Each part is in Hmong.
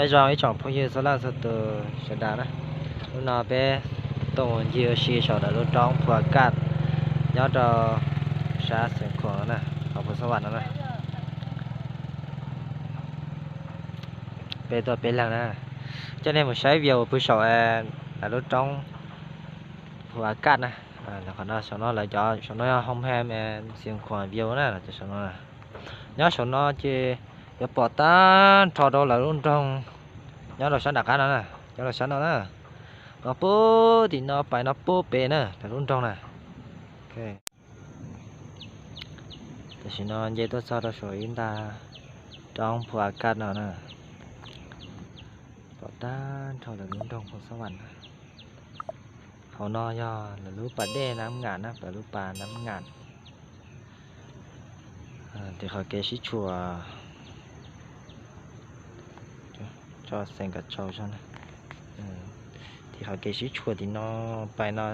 Nyob zoo ib tsoom phooj ywg txhua leej txhua tus sawv daws na. Hnub no peb tuaj mus ncig ua si saum ntawm lub roob Phu Kaj nyob rau sab Xiav Khuam na, hauv Phu Xab Vam no na. Peb tuaj peb leeg na, coj nej mus saib view pw saum ntawm lub roob Phu Kaj na. Qhov no saum no lawv cov saum no yog hoo hem Xiav Khuam view na, cov saum no. Nyob saum no ces yuav pom tag nrho rau lawv lub nroog nyob rau sab nram qab no na, nyob rau sab no na. Pom puag tim no pais no puag pem na lawv lub nroog na. Tam sim no nce tuaj txog rau saum ib nta roob Phu Kaj no na. Pom tag nrho lawv lub nroog Phu Xab Vam na. Hauv no yog lawv lub pas dej Nab Ngam na, lawv lub pas Nab Ngam. Tim qhov kev sib tshuam, tso xeem kom tsaus zog na. Tim qhov kev sib tshuam tim no pais no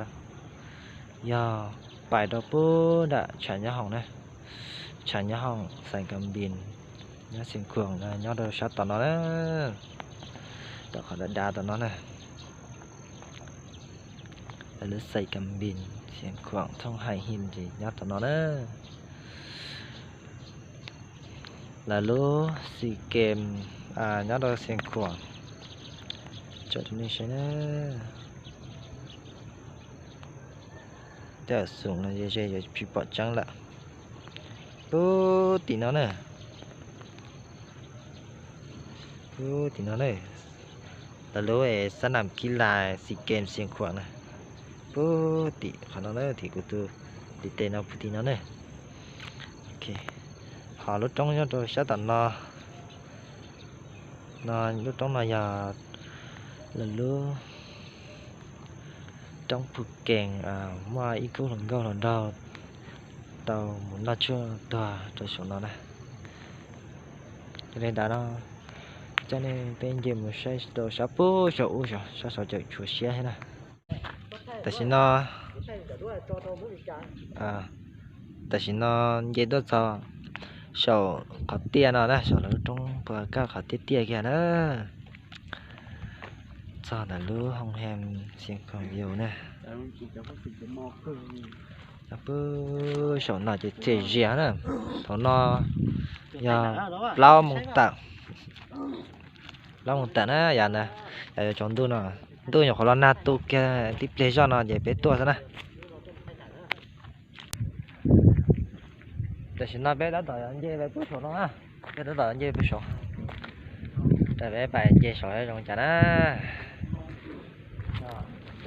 yog pais rau puag nram tshav nyob hoom na, tshav nyob hoom xeem Kam Npis nyob Xiav Khuam no nyob rau sab tom no na, tom qhov dav dav tom no na. Lawv lub xeem Kam Npis Xiav Khuam thooj hais him ces nyob tom no na. Lawv lub xi kem nyob rau Xiav Khuam. Tsom rau nej saib na. Tej xum no ze ze yuav tsis pom tseeb lawm. Puag tim no na. Puag tim no na. Lawv lub xab nam kib lais xi kem Xiav Khuam na. Puag tim qhov no na, tim kuv tus tim tes no puag tim no na. Ho lub roob nyob rau sab tom no, no lub roob no yog lawv lub roob Phu Kees, muaj ib khub hluas nkauj hluas nraug tau mus noj tshuaj tuag rau saum no na. Yog li ntawd no, coj nej peb nce mus saib rau sab puag saum ub, sab saud tseem tshuav siab thiab na. Tam sim no, tam sim no nce tuaj txog saum qhov tiaj no na, saum lawv lub roob Phu Kaj qhov tiaj tiaj kiag na. Txog ntawm lub hoo hem Xiav Khuam view na. Puag saum no ces txias zias na. Thaum no yog plaub moos tawm, plaub moos tawm na, yog na, yog yuav tsaus ntuj no, ntuj nyuam qhuav los nag tu kiag tib pliag zoj no ces peb tuaj xwb na. Tam sim no peb tab tom nce pem puag saum no na, peb tab tom nce pem saud, peb pais nce saud zoo cas na.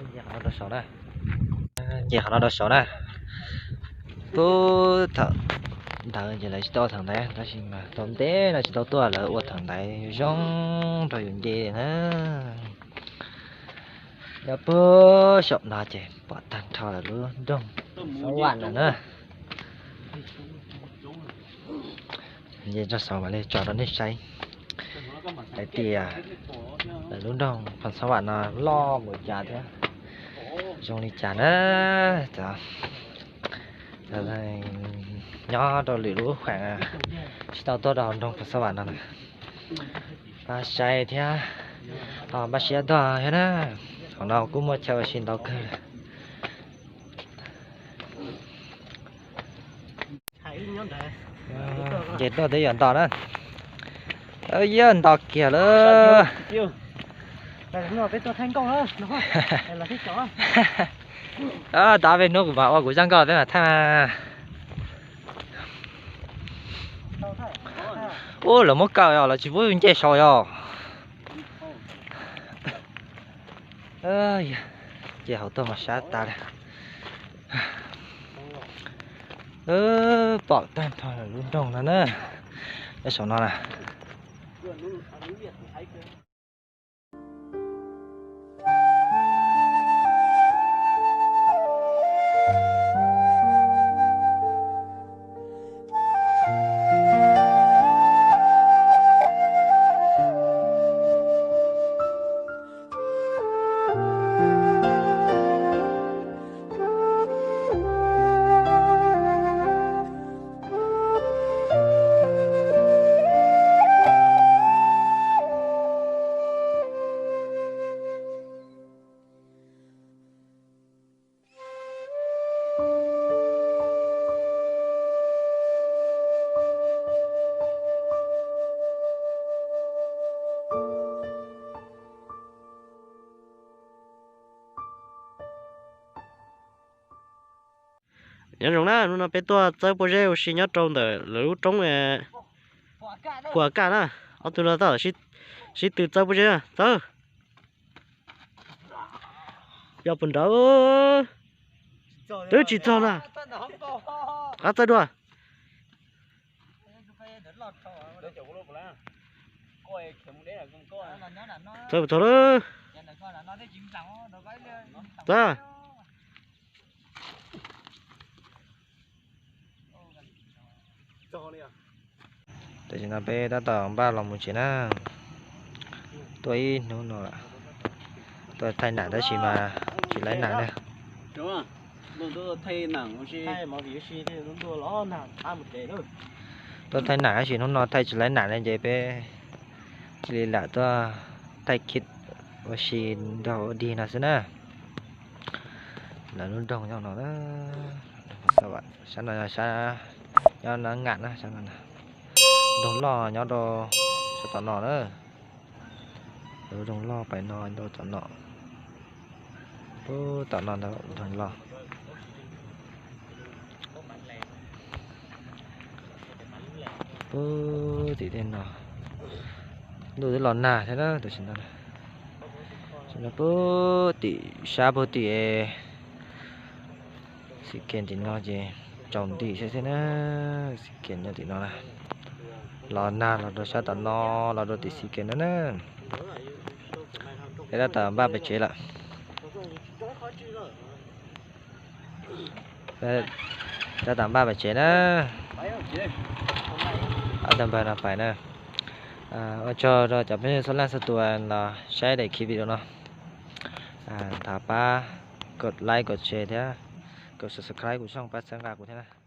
Nce qhov no rau saud na, nce qhov no rau saud na. Puag thaum ntawd ces lawv tsis tau ua thaum ntaiv, tab sis mas tau ntev no tsis tau tuaj, lawv ua thaum ntaiv zoo rau yus nce na. Nyob puag saum no ces pom tag nrho lawv lub nroog Xab Vam lawm na. Nce txog saud mam li tso rau nej saib hais tias lawv lub nroog Phu Xab Vam no loj npaum cas thiab zoo li cas na. Cov nyob rau lwm lub kheem tsis tau tuaj rau hauv nroog Phu Xab Vam no na, pab saib thiab, pab siab tuaj thiab na. Hauv no kuj muaj chaw ua si ntau kawg. Nce tuaj twb yuav nto na. Yog nto kiag lawm. Tav peb hnub kuv mam ua kuv zaj nkauj peb mam thaij mas. Ub, lawv muab kaw os, lawv tsis pub nce saud os. Ces hauv tuaj mas sab tas li. Pom tag nrho lub nroog no na, nyob saum no na. Nyob zoo na, hnub no peb tuaj txawb pob zeb ua si nyob rau ntawm lawv lub roob Huas Kaj na. Ob tug no tab tom sib tw txawb pob zeb na, txawb. Yog puas nrawd, twb tsis txog na. Qab txawb dua. Txawb puas txog lawm. Txawb. Tam sim no peb tab tom npaj los mus tsev na. Tuaj ib hnub no lawm, tuaj thaij nam tab sis mas tsis laib nam na. Tuaj thaij nam tab sis hnub no thaij tsis laib nam ne ces peb cia li lam tuaj thaij khib ua si nrog ua dig no xwb na. Lawv lub nroog nyob no, sab no, sab nyob Nab Ngas na, sab no. Nroog loj nyob rau sab tom no na. Lawv lub nroog loj pais no rau tom no. Puag tom no ntag nroog loj. Puag tim tej no, ntuj twb los nag thiab na tam sim no. Puag tim sab puag tim Xi Kes tim no ces tsaus nti xwb thiab na. Xi Kes nyob tim no na. Los nag los rau sab tom no, los rau tim Xi Kes no na. Peb tab tom npaj pem tsev lawm. Tab tom npaj pem tsev na. Ob tug npawg no pais na. Ua tsaug rau cov phooj ywg txhua leej txhua tus los saib daim khib video no. Thov pab kos like kos share thiab kos subscribe kuv tshooj pab txhawb nqa kuv thiab na.